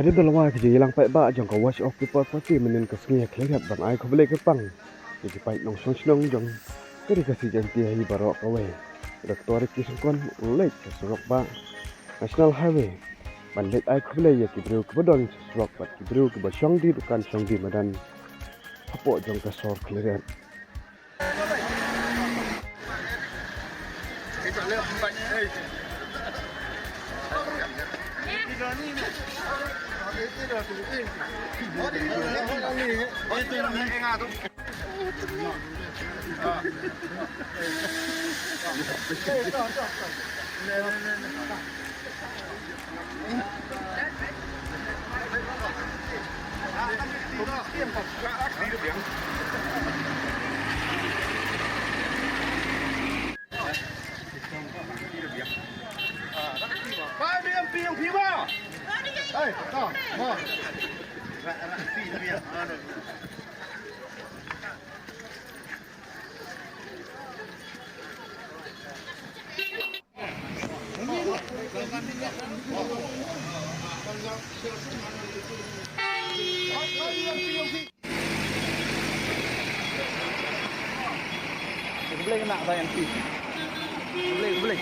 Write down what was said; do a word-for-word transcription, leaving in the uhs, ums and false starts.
Ka dei ba la wai ka jingïalang paidbah jong ka Voice of People Party mynhynnin ka sngi ha Khliehriat ban ai khublei kyrpang ïa ki paid nongshong shnong jong ka Ri Khasi Jaiñtia hi baroh kawei. Doctor Ricky Syngkon u leit sha surok bah National Highway ban leit ai khublei ïa ki briew kiba don sha surok bad ki briew kiba shong die dukan shong die madan hapoh jong ka sor Khliehriat. Khublei kynmaw ba M P. Khublei, khublei.